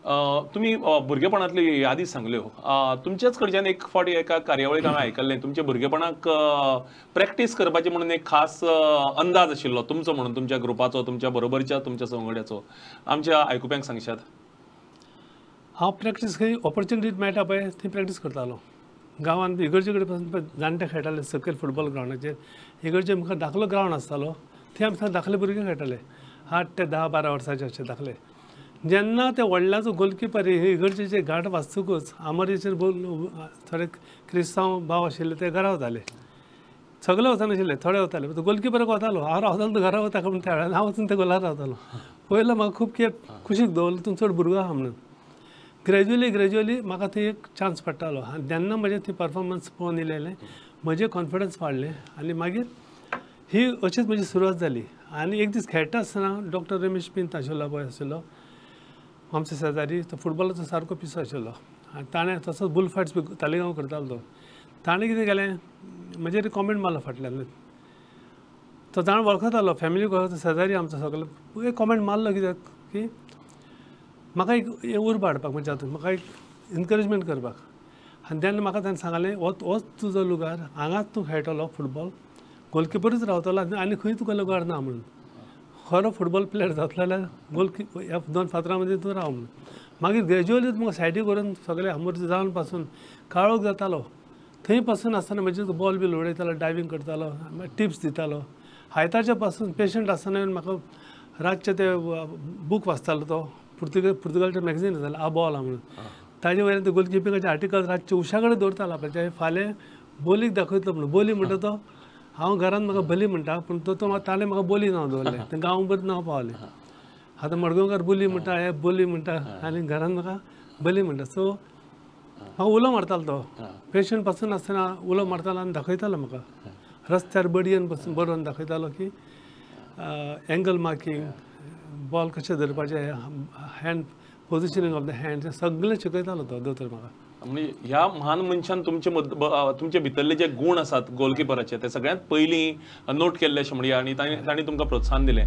तुमी भुरगेपणांतल्यो यादी सांगल्यो. तुमच्याच कडच्यान एक फावटी एका कार्यावळीक हांवें आयकल्लें तुमच्या भुरगेपणाक प्रॅक्टीस करपाची म्हणून एक खास अंदाज आशिल्लो तुमचो म्हणून, तुमच्या ग्रुपाचो, तुमच्या बरोबरच्या, तुमच्या संगड्याचो. आमच्या आयकुप्यांक सांगशात? हांव प्रॅक्टीस खंय ऑपॉर्च्युनिटी मेळटा पळय थंय प्रॅक्टीस करतालो. गांवांत इगर्जे कडेन पासून जाणटे खेळटाले सकयल फुटबॉल ग्रावंडाचेर. इगर्जे मुखार धाकलो ग्रावंड आसतालो, थंय आमकां धाकले भुरगे खेळटाले, 8 ते 10 12 वर्सांचे अशे धाकले. जेन्ना ते व्हडल्याचो गोलकिपर इगर्जेचे घाट वाजतकूच आमोरेचेर थोडे क्रिस्तांव भाव आशिल्ले ते घरा वताले, सगळे वचनाशिल्ले, थोडे वताले. गोलकिपराक वतालो, हांव रावतालो तो घरा वता म्हूण त्या वेळार हांव वचून ते गोलार रावतालो. पयलो म्हाका खूब खेप कुशीक दवरलो, तूं चड भुरगो आहा म्हणून. ग्रेज्युअली ग्रेज्युअली म्हाका थंय एक चान्स पडटालो आनी तेन्ना म्हजें ती परफॉर्मन्स पळोवन येयलें, म्हजें कॉन्फिडन्स वाडलें आनी मागीर ही अशीच म्हजी सुरवात जाली. आनी एक दीस खेळटा आसतना डॉक्टर रमेश पिंत आशिल्लो पळय आशिल्लो आमच्या शेजारी, तो फुटबॉलाचो सारको पिसो आशिल्लो आनी ताणें तसोच बुल फायट्स बी तालिगांव करतालो तो. ताणें कितें केलें, म्हजेर कॉमेंट मारलो फाटल्यान. तो जाण वळखतालो, फॅमिली वळखता, शेजारी आमचो सगळो. एक कॉमेंट मारलो कित्याक की म्हाका एक उर्बा हाडपाक, म्हणजे हातूंत म्हाका एक एनकरेजमेंट करपाक. आनी तेन्ना म्हाका ताणें सांगलें, होच तुजो लुगार, हांगाच तूं खेळटलो फुटबॉल, गोलकिपरूच रावतलो आनी खंय तुका लुगार ना म्हणून. खरो फुटबॉल प्लेयर जातलो जाल्यार गोलकिपर 2 फातरां मदीं तूं राव म्हणून. मागीर ग्रेज्युअली म्हाका सायडी करून सगळे आमोर जावन पासून काळोख जातालो, थंय पासून आसतना म्हजे बॉल बी उडयतालो, डायवींग करतालो, टिप्स दितालो. हायताच्या पासून पेशंट आसतना म्हाका रातचे ते बूक वाचतालो तो, पुर्तुगालचें मॅगझीन आसतालें आ बॉल म्हणून, ताजे वयल्यान ते गोलकिपिंगाचे आर्टिकल रातचे उशा कडेन दवरतालो आपल्याचे, फाल्यां बोलीक दाखयतलो म्हणून. बोली म्हणटा तो हांव घरांत म्हाका बली म्हणटा, पूण तो ताणें म्हाका बोली नांव दवरलें, तें गांवभर नांव पावलें. आतां मडगांवकार बोली म्हणटा, हे बोली म्हणटा आनी घरांत म्हाका बली म्हणटा. सो म्हाका उलो मारतालो तो, पेशंट पासून आसतना उलो मारतालो आनी दाखयतालो म्हाका रस्त्यार बडयेन पासून बरोवन दाखयतालो की एंगल मार्किंग, बॉल कशें धरपाचें, hand positioning of the hand, सगळें शिकयतालो तो दोतोर म्हाका. म्हणजे ह्या म्हान मनशान तुमचे तुमचे भितरले जे गुण आसात गोलकिपराचे ते सगळ्यांत पयलीं नोट केल्ले अशें म्हणया आनी तांणी तुमकां प्रोत्साहन दिलें.